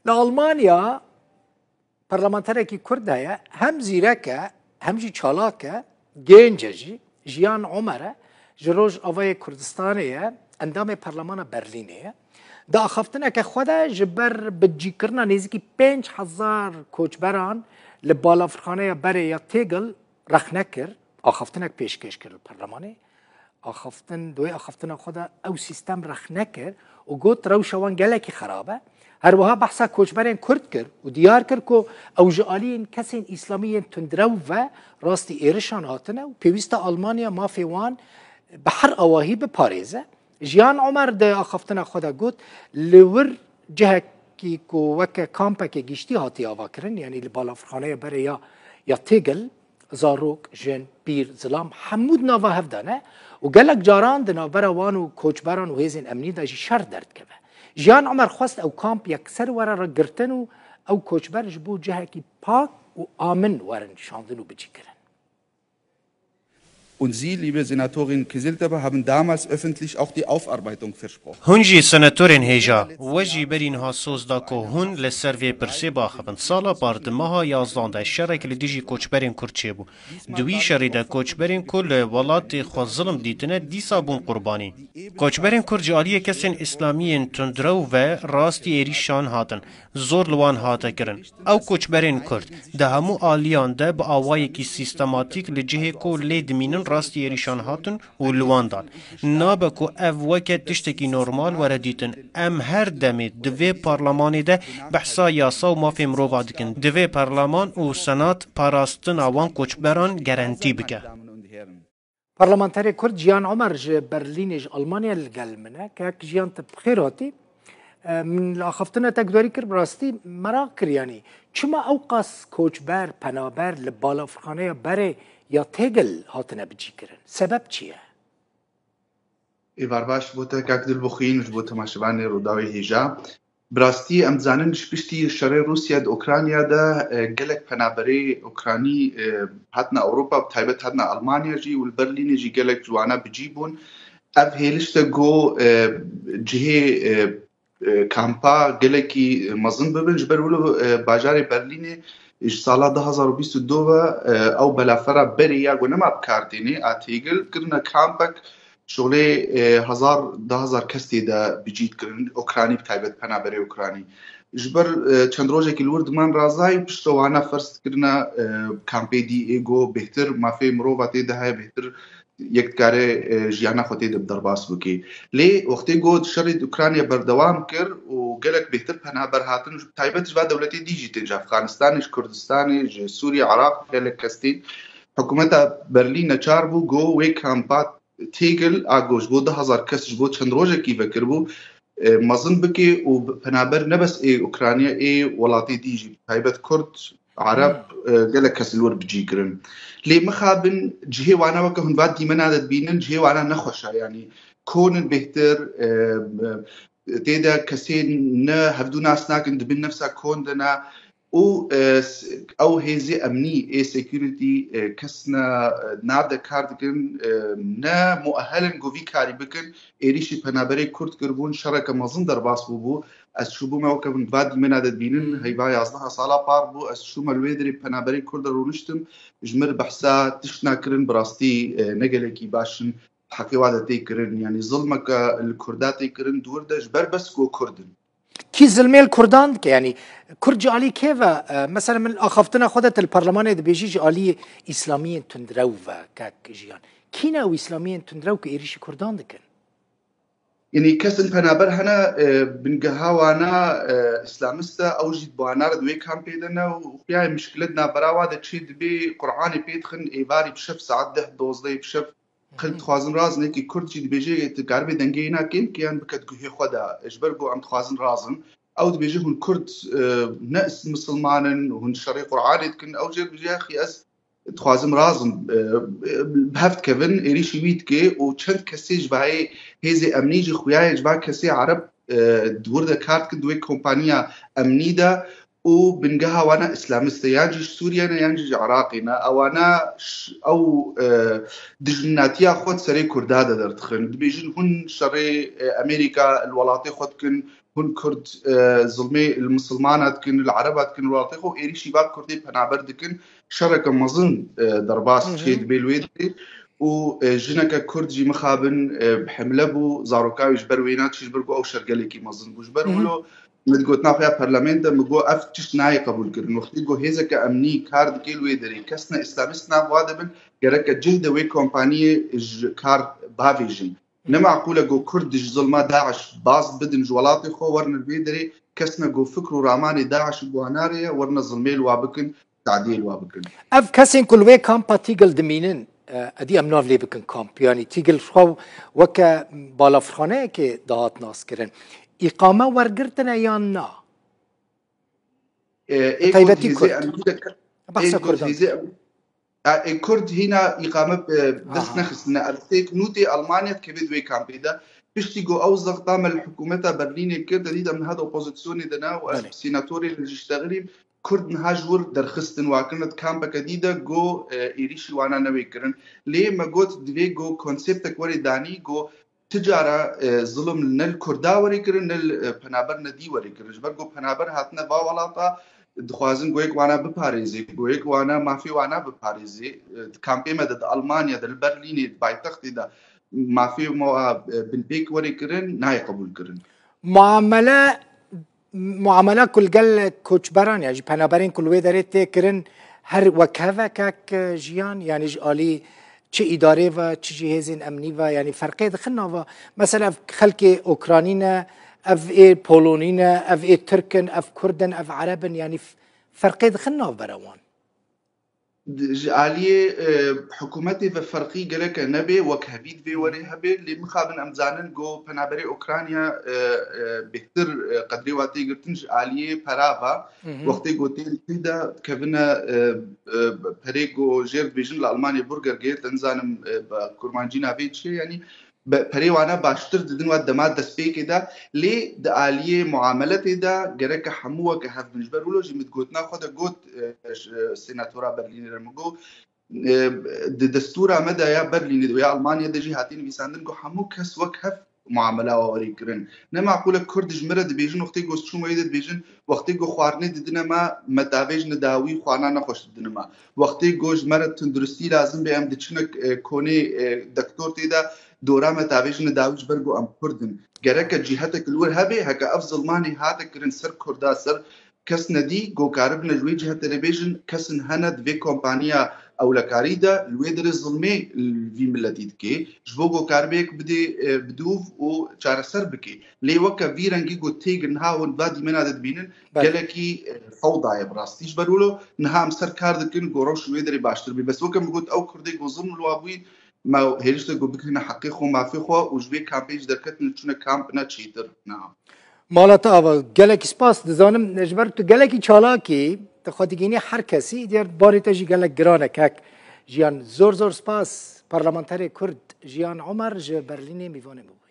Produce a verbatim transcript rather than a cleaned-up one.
Di Almanya parlamenterekî Kurd heye, hem zîrek e, hem jî çalak e, gênc e jî, Jiyan Omer e, ji Rojavayê Kurdistanê ye, endamê Parlemana Berlînê ye. Di axaftineke xwe de ji ber bicîkirina nêzîkî pênc hezar koçberan li balafirxaneya berê ya Tegel rexne kir, axaftinek pêşkêş kir li Parlemanê. Axaftin, di wê axaftina xwe de ew sîstem rexne kir û got, rewşa wan gelekî xerab e. Her wiha behsa koçberên Kurd kir û diyar kir ku ew ji aliyên kesên îslamî yên tundrew ve rastî êrişan hatine û pêwîst e Almanya mafê wan bi her awahî biparêze. Jiyan Omer di axaftina xwe de got, li wir cihekî ku weke kampeke giştî hatiye avakirin, yanî li balafirxaneya berê ya, ya Tegel, zarok, jin, pîr, zilam, hemû di nava hev de ne û gelek caran di navbera wan û koçberan û hêzên emnî de jî şer derdikeve. Jiyan Omer xwest ew kamp yekser were re girtin û ew koçber ji bo cihekî pak û amin werin şandin û bicîkirin. Und Sie, liebe Senatorin Kiziltepe, haben damals öffentlich auch die Aufarbeitung versprochen. Hûn jî senatorên hêja, we jî berî niha soz da ku hûn li ser vê pirsê biaxivin. Sala par di meha yazdan de şerek li dijî koçberên Kurd çêbû. Di wî şerî de koçberên ku li welatê xwe zilm dîtine, dîsa bûn qurbanî. Koçberên Kurd ji aliyê kesên îslamî yên tundrew ve rastî êrîşan hatin. Zor li wan hate kirin. Ew koçberên Kurd di hemû aliyan de bi awayekî sîstematîk li cihê ku lê dimînin rastî êrîşan hatin û li wan dan. Nabe ku ev weke tiştekî normal were dîtin. Em her demê di vê parlemanê de behsa yasa û mafê mirova dikin. Divê parleman û senat parastina wan koçberan gerentî bike. Parlamenterê Kurd Jiyan Omer ji Berlînê ji Almanya li gel min e. Kek Jiyan, tu bi xêr hatî. E, min li axaftina te guhdarî kir, bi rastî meraq kir, yanî çima ew qas koçber, penaber li balafirxaneya berê ya Tegel hatine bicîkirin? Sebeb çi ye? Êvar baş bo te kak Dilbixwîn û ji bo temaşevanê Rûdawê Hêja. Bi rastî em dizanin ji piştî şerê Rûsya di Ukrayna de, e, gelek penaberê Ukranî, e, hatina Ewropa, bi taybet hatina Almanya jî û li Berlînê jî gelek ji wana bicî bûn. Ev hêliş de got, e, cihê, e, e, kampa gelekî mezin bibin. Ji ber wilo, e, bajarê Berlînê ji sala du hazar û bîst û du ve, e, ew belafira berê ya ku nema bi kar tênê a Tegel kirine kampek, şolê, e, hezar, du hazar kes tê de bicî dikirin, Okranî, bi taybet penaberê Okranî. Ji ber, e, çend rojekî li wir diman razayî, piştre wana ferz dikirine, e, kampê dî ê ku bêhtir mafê mirova tê de heye, bêhtir yek dikare, e, jiyana xwe tê de bi derbas bike. Lê wextê ku şerê di Ukraynayê berdewam kir û gelek bêhtir penaber hatin, ji taybet ji va dewletê dî jî tên, ji Efxanistanê, ji Kurdistanê, ji Sûriyê, Iraq gelek kes tên. Hikûmeta Berlîn neçar bû ku wê kampa Tegel a ku ji bo du hezar kes ji bo çend rojekî vekiribû, e, mezin bike û penaber ne bes ê Ukrayna, ê welatê dî jî, taybet Kurd, Ereb, e, gelek kes li wir bicî kirin. Lê mixabin cihê wana weke hûn va dîmena de dibînin, cihê wana nexweş e, yanî kon in bêhtir, e, e, tê de kesê ne hevdû nas nakin, di bin nefsa kon de ne. Û, e, s-, ew hêzê emnî ê security, e, kes ne, e, nav de kar dikin, e, ne muehel in ku vî karî bikin. Êrîşî penaberê Kurd kiribûn, şereke mezin derbas bûbû. Ez çûbûme weke hûn va dîmena de dibînin, heyva yazdeh sala par bû. Ez çûme li wê derê penaberê Kurd de rûniştim. Ji min re behsa tişt nakirin, bi rastî, e, ne gelekî baş in. Heqê wa de tê kirin, yanî zilmeke li Kurda tê kirin, di wir de ji ber bes ku Kurd in. Kî zilmê li Kurdan dike? Yanî Kurd ji alî kê ve, e, mesela min axaftina xwe de tu li parlemanê dibêjî ji alî îslamiyên tundrew ve, kek Jiyan. Kî ne ew îslamiyên tundrew ku êrîşî Kurdan dikin? Yanî kes in penaber hene, e, bingeha wana, e, îslamist e, ew jî di wana re di wê kampê de ne û xuya ye mişkile di navbera wa de çê dibe, Qur'anê pê dixin, êvarî bi şev saet deh dozdeh bi şev Xelk dixwazin razin, yekî Kurd jî dibêje, tu karibê dengê yê nakêm ki yan biket guhê xwe de, ji ber ku em dixwazin razin. Ew dibêje hûn Kurd, e, ne is-, misilman in, hûn şerê Qur'anê dikin. Ew jê dibêje, xî ez dixwazim razim, e, e, bi hev dikevin, êrîşî wî dike û çend kesê ji vayê hêzê emnî jî xuya ye ji va kesê Ereb, e, di wir de kar dikin, di wê kompaniya emnî de û bingeha wana îslamist e, yan jî ji Sûriye ne, yan jî ji Iraqê ne. Ewana ş-, ew, e, dijminatiya xwe di serê Kurda de derdixin. Dibêjin hûn şerê, e, Amerîka li welatê xwe dikin, hûn Kurd, e, zilmê li misilmana dikin, li ereba dikin, welatê xwe êrîşî va Kurdê penaber dikin, şereke mezin, e, derbas çê dibe li wê derê û, e, jineke Kurd jî mixabin, e, bi hemle bû, zaroka wî ji ber wê neçî, ji ber ku ew şer gelekî mezin bû. Ji ber wilo min di gotina xwe ya parlament de min got ev tişt nayê qebûl kirin. Wextê ku hêzeke emnî kar dike li wê derê, kesne îslamîst nav wa de bin, gereke cih de wê kompaniyê ji kar bavêjin. Ne meqûl e ku Kurd ji zilma DAIŞ baz bidin ji welatê xwe, werine li vê derê kesne ku fikr û ramanê DAIŞ û guhanarê ye, werine zilmê li wa bikin, tadiyê li wa bikin. Ev kesên ku li wê kampa Tîgil dimînin, e, edî em nav lê bikin kamp, yanî Tîgil xwe weke balafirxaneyekê dihat naskirin. Îqame wergirtine yan na? E, ê Taybetî Kurd, hêzê Kurd. Em Behsa ê Kurd, Kurdan hêzê em, e, ê Kurd hîna îqame, e, dest Aha. nexistine. Ev têk nûtê Almanya dikeve di wê kampê de. Piştî ku ew zexta me li hikûmeta Berlînê kir, te dît em niha di opozisyonê de ne û ez Belê. bi senatorê re jî ştexilîm. Kurd niha ji wir derxistin, wa kirine di kampeke dî de, ku, e, êrîşî wana newê kirin. Lê me got divê ku konseptek were danî, ku ti cara, e, zilim ne li Kurda were kirin, ne li, e, penaber ne dî were kirin. Ji ber ku penaber hatine va welata, dixwazin ku yek wana biparêzê, ku yek wana mafê wana biparêzê. E, di kampê me de, di Almanya de, li Berlînê, di paytextê de mafê me, e, binpêk were kirin, nayê qebûl kirin. Muamele, muamela ku li gel koçberan, ya jî penaberên ku li wê derê tê kirin, her wek hevekek jiyan, yanî ji alî çi îdarê ve, çi jî hêzên emnî ve, yanî ferqê dixin nava. Mesela ev xelkê Okranî ne, ev ê Polonî ne, ev ê Tirk in, ev Kurd in, ev Ereb in, yanî f-, ferqê dixin navbera wan. Di, ji aliyê, e, hikûmetê ve ferqî gereke nebe, wek hevî divê were hebe, lê mixabin em zanin ku penaberê Ukrayna, e, e, bêhtir, e, qedrê wa tê girtin ji aliyê pera ve. Hı hı. Wextê ku tên tê de dikevine, e, e, perê ku jêr dibêjin li Almanyê Bürgergeld, nizanim, e, bi kurmancî navê çi ye, yanî be-, perê wana baştir didin wa dema destpêkê de, lê di aliyê muameletê de gereke hemû weke hev bin. Ji ber wilo jî min di gotina xwe de got, e, ji senatora Berlînê re min got, e, di destûra me de ya Berlînê de ya Almanya de jî hatiye nivîsandin ku hemû kes wek hev muamela wa werê kirin. Ne meqûl e Kurd ji me re dibêjin, wextê ku ez çûm wê de dibêjin, wextê ku xwarinê didine me, me tavêjine dawî xwarina nexweş didine me. Wextê ku ji me re tunduristî lazim be, em diçine, e, konê, e, dektor tê de dora me tavêjine dawî ji ber ku em Kurd in. Gereke cîhetek li wir hebe, heke ev zilmanê hate kirin ser Kurda, ser kes nedî, ku karibine ji wê cihetê re bêjin, kesin hene di vê kompaniya ewlekarî de li wê derê zilmê li vî miletî dike, ji bo ku karibe yek bidê, e, bidûv û çareser bike. Lê weke vî rengî ku têgir niha hûn va dîmena de dibînin, Belê. gelekî, e, fewda ye bi rastî. Ji ber wilo niha em ser kar dikin ku rewş li wê derê baştir bê. Bes weke min got, ew Kurdê ku zilm li wa bûyî, me hêrişte ku bigihine heqê xwe, mafê xwe û ji vê kampê jî derketin û çûne kamp ne çêtir niha. Mala te ava, gelekî spas. Dizanim ji ber tu gelekî çalakî, tu xwe digihînî her kesî, diyar barê te jî gelek giran e kek Jiyan. Zor zor spas. Parlamenterê Kurd Jiyan Omer ji Berlînê mîvanê min bû.